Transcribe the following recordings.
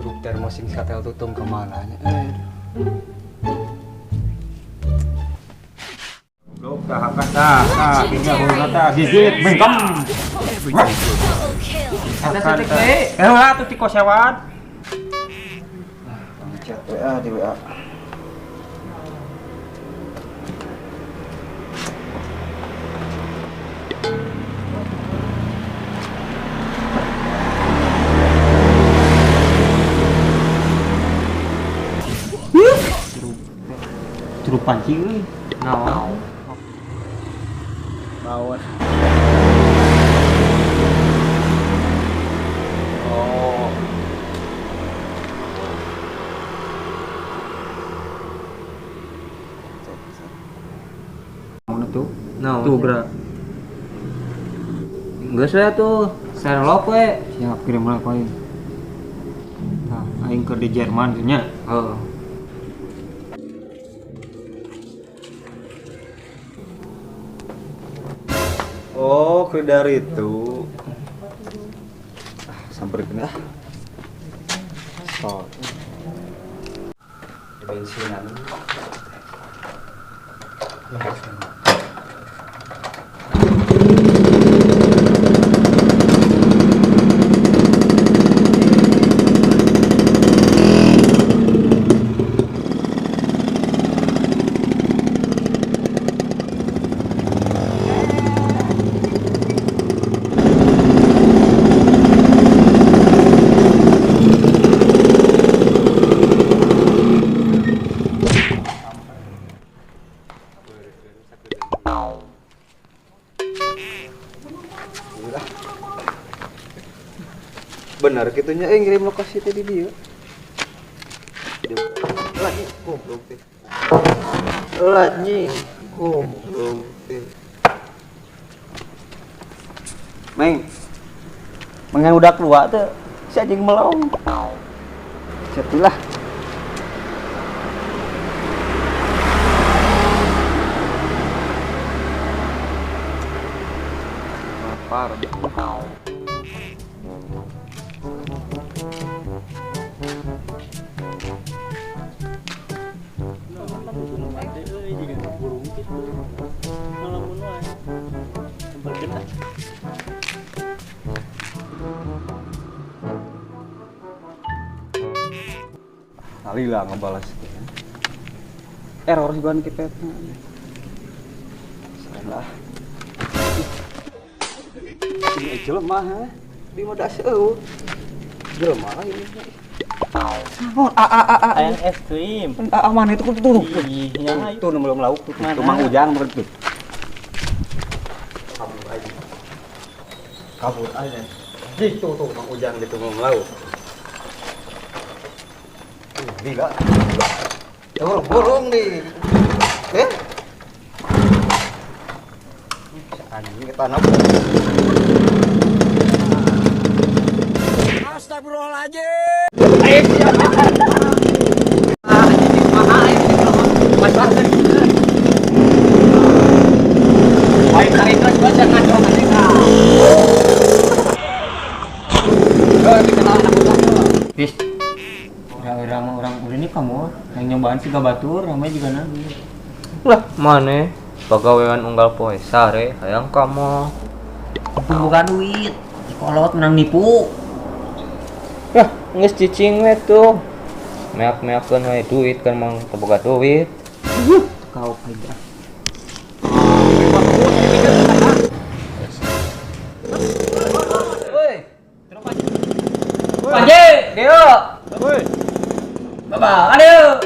Grup termos sing satel tutung kemana nya? Goblok tah tah tah tinggal huluna tah gigit bengkem. Eta setik deui. Eh lah tuh tiko sewat. Chat WA di WA. Curug panci euy. Naon? Bawon. Oh. Mana tuh? Naon? Tuh gerak. Geus we tuh. Sherlock we. Siap kirim lah aing. Nah, aing keur di Jerman nya. Heeh. Oh, ke dari itu. Ah, samperin ah. So. Di bensinan. Benar gitunya ngirim lokasi tadi dia. Lagi goblok teh. Lagi goblok teh. Meng. Mengan udah keluar teh si anjing melong. Setelah lapar. Lila ngebalas error juga nih kipetnya. Salah. Ini jelema ha. Di moda seueuh. Jelema lah ini. Oh, a a a a ayang es krim. A mana itu tuh. Tuh belum lauk tuh. Tuh Mang Ujang berarti. Kabur aja. Kabur aja. Gitu tuh Mang Ujang gitu belum lauk. Gila. Oh, burung nih. Eh? Anjing ke tanah. Astagfirullahaladzim. Ayo siap. Anjing mahal ini. Baik, tarik terus baca ngacau anjing. Oh, dikenal anak muda. Bis. Orang ini kamu yang nyobaan sih batur ramai juga nabi. Lah, mana? Pagawean unggal poe sare hayang kamu. Bukan duit, dikolot menang nipu. Lah, geus cicing we tuh. Meak-meakeun we duit kan mang teu boga duit. Kau aja. Woi. Panji, Deo. Woi. Bapak, aduh.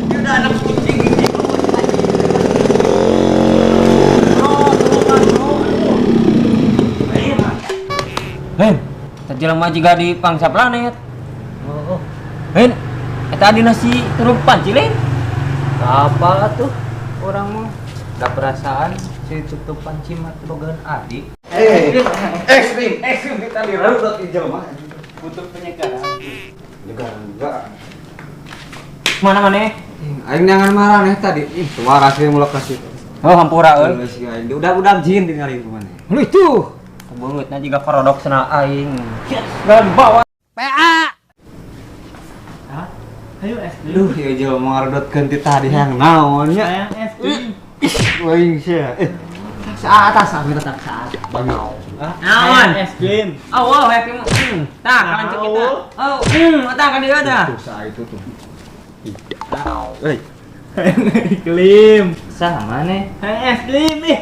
Udah anak kucing ini. Hen, tadi jelema jiga di pangsa planet. Oh. Hen, eta di nasi turun panci lain. Apa tuh orang mah? Da perasaan si tutup panci mah bogaan adik. Ekstrim, ekstrim kita dirudot di jelema. Butuh penyegaran. Penyegaran juga. Mana mana? Aing jangan marah nih tadi. Ih, suara sih mulak kasih. Oh, hampura euy. Udah jin tinggalin kemana. Lu itu. Beungeutna jiga korodok cenah aing. Segala dibawa. PA. Hah? Ayo es krim. Duh, ieu jelema ngarodotkeun ti tadi hayang naon nya? Hayang es krim. Ih, euy sia. Eh, sa atas aku tetap sa atas. Bangau. Naon? Es krim. Oh, wow, happy mo. Tah, kalanceuk kita. Oh, tah ka dieu tah. Tuh, sa itu tuh. Euy, Krim. Sah maneh? Hayang es krim ih.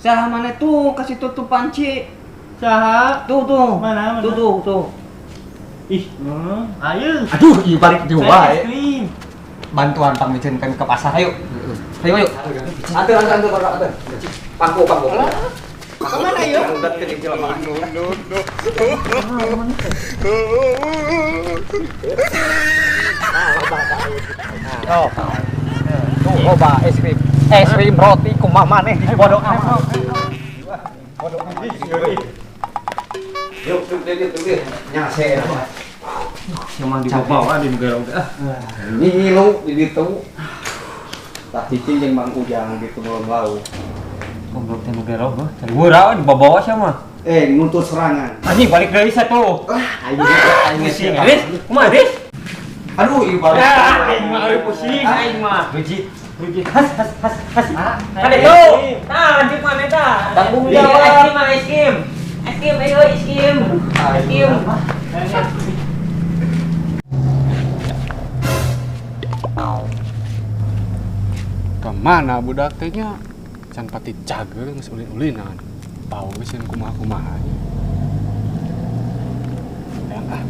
salah mana tuh kasih tutup panci. Saha? Tuh tuh. Mana, mana? Tuh tuh tuh. Ih, ayo. Aduh, ieu balik di Hayang es wae. krim. Bantuan pangmiceunkeun ke pasar ayo. Ayo ayo. Atur atur atur atur. Atur. Pangku pangku. Kemana yuk? Ngarodotkeun ieu jelema. Oh. Tuh loba es krim. Es krim roti kumaha maneh bodoh amat. Bodoh amat. Yuk, tuh dia tuh dia. Nyase mah. Cuma dibawa di negara oge ah. Ngilu di ditu. Tah cicing jeung Mang Ujang gitu belum lau. Goblok teh nu gelo heuh. Can heura dibawa sia mah. Eh, nuntut serangan. Anjing balik deui satu. Aing aing Pusing. Riz, kumaha Riz? Aduh, ieu balik. Aing mah euy pusing aing mah. Bujit. Bujit has has has has. Kade tuh. Tah lanjut mana tah? Tanggung Iya, jawab. Es krim ah, es krim. Es krim ayo es krim. Es krim. Kemana budak teh nya? Can pati cager geus ulin-ulinan. Bau geus sieun kumaha-kumaha nya. Hayang ah.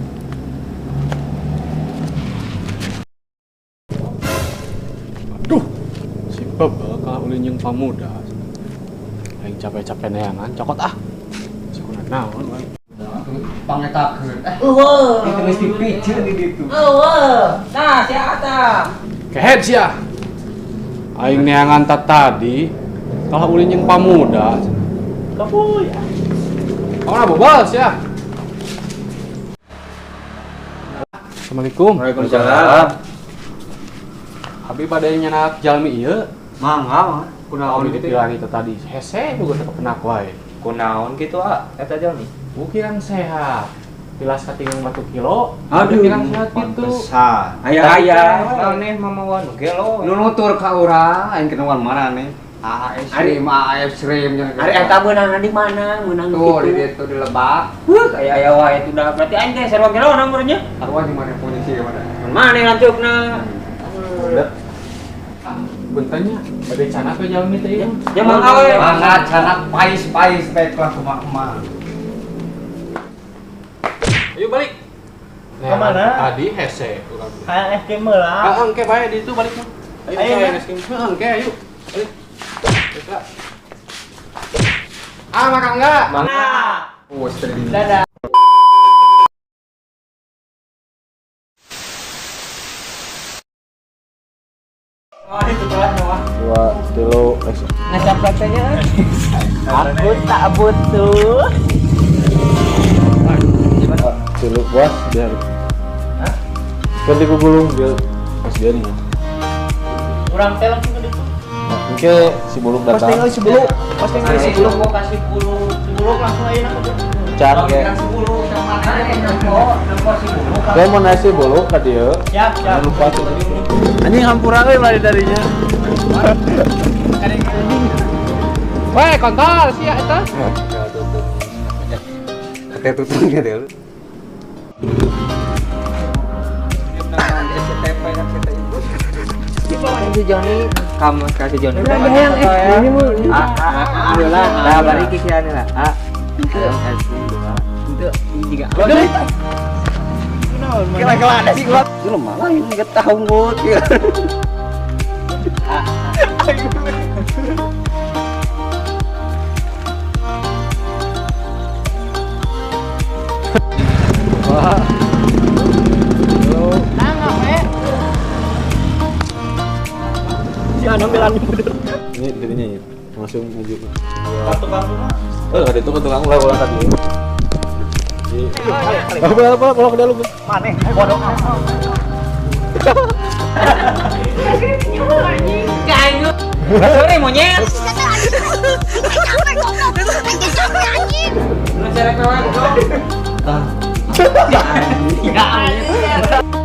Aduh, si bebel kalah ulin jeung pamuda. Aing capek-capek neangan cokot ah. Si kuna naon we. Pangetakeun. Eh, Eueuh. itu geus dipiceun di ditu. Eueuh. Tah sia tah. Kehed sia. Aing neangan tadi kalah ulin jeung pamuda. Kapuy. Kamu bebel sia. Assalamualaikum. Waalaikumsalam. Abi bade nyenak jalmi ieu. Mangga mah. Kunaon Abi gitu. dipilangi teh tadi hese boga teh kepenak wae. Kunaon kitu ah eta jalmi? Ukiran sehat. Tilas katingang batu kilo. Aduh, ukiran sehat gitu. Pantesan. Aya-aya. Maneh mamawa nu gelo. Nu nutur ka urang aing kenawan marane. Ah, es krim, ah, es krim. Ari eta meunangan di mana? Meunang Tuh, di gitu. ditu di lebak. Huh, aya aya wae itu dah. Berarti aing teh sarua gelo na meureun nya. Arwah di mana polisi di mana? Mana lanceukna? Bentanya bade canak we jalmi teh ieu. Ya mangga we. Mangga canak pais-pais baiklah kumaha. Ayo balik. Nah, Kemana? Tadi hese urang. Hayang es krim heula. Ah, engke bae di ditu balik mah. Ayo Ayo, saya nah. es krim. Heeh, engke ayo. Balik. Balik lah. Ah, makan enggak? Nah. Oh, stream. Dadah. Oh, itu telah mah. 2 kilo es. Ngecap teh-nya. Aku tak butuh. Kilo puas biar. Hah? Ganti gulung biar pas dia nih. Urang teh langsung ke ditu. Engke si buluk datang. Pasti si buluk. Pasti si buluk mau kasih bulu. Si buluk langsung aja nak. Can ge. 10 sama mana nempo, nempo si bulu. Gua mau nasi buluk ka dieu. Siap, siap. Lupa tuh. Anjing hampura euy lari darinya. Weh, kontol sia eta. Teh tutungnya deh lu. Si Joni, kamu kasih Joni. Hayang es krim. Ah, ah, ah, lah, balik ke kieu lah. Ah. Es krim dua. Itu juga. Kira-kira ada sih gua. Jelema lain getah unggul. Si Ano Milan mundur. Ini dirinya ya. Langsung maju. Tukang rumah. Eh, ada itu ke tukang ulah ulah tadi. Apa apa apa ke dalam. Maneh bodoh amat. Sore monyet. Capek, goblok. Capek, anjing. Dicerek we goblok. Ya.